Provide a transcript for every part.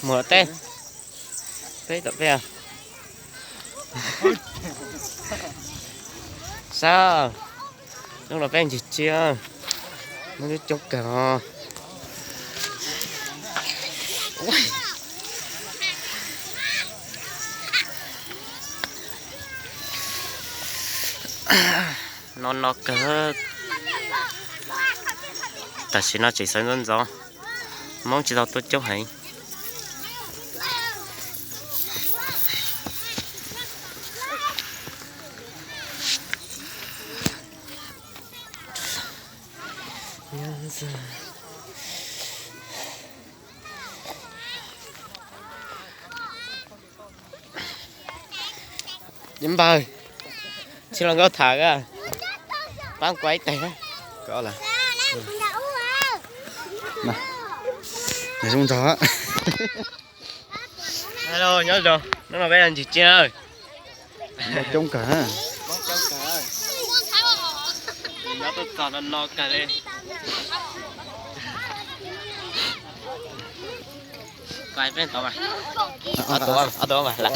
Mus teb, peb tom peb. Sab, hnub no peb ncig tsiab, muaj coob kawg os. No no kawg. Tam sim no tseem sawv ntxov ntxov, Hmoob tsis tau tuaj coob heev. Cov npawg, tsis los nkauj tham, pab kuv ib teg. Zoo nraug. Hello, nyob zoo, hnub no peb ncig tsiab. Coob kawg. Nyob tuaj txog no no kawg li. Peb tau mas. Ob tug, ob tug mas lawm.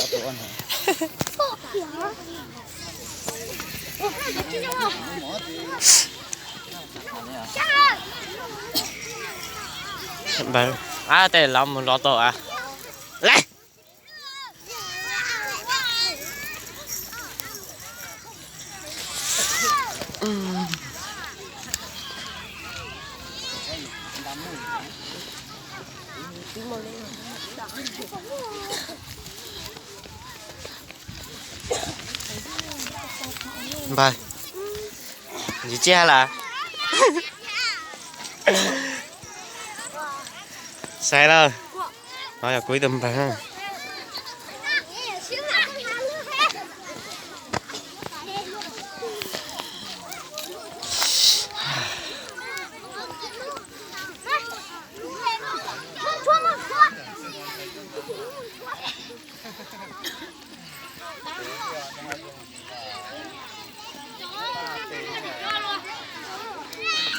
Ab, tej laus mus los tau a. Lawm. Npawg, ntsis tsiab lawm. Saib lawm, no yog kuv ib tug npawg.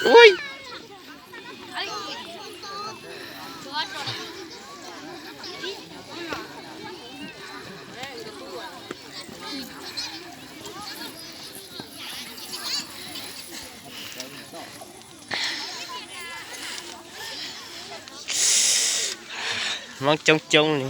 Ui. Hmoob coob coob li.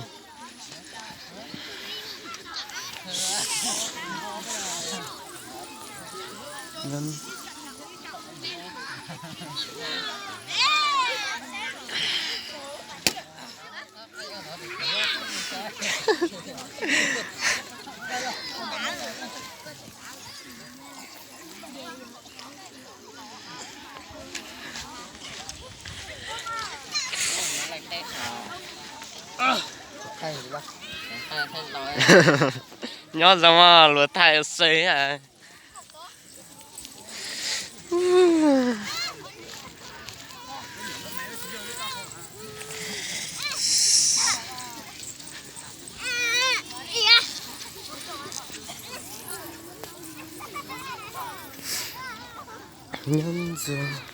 Nyob zoo, luag thaij xwb. Nyob zoo.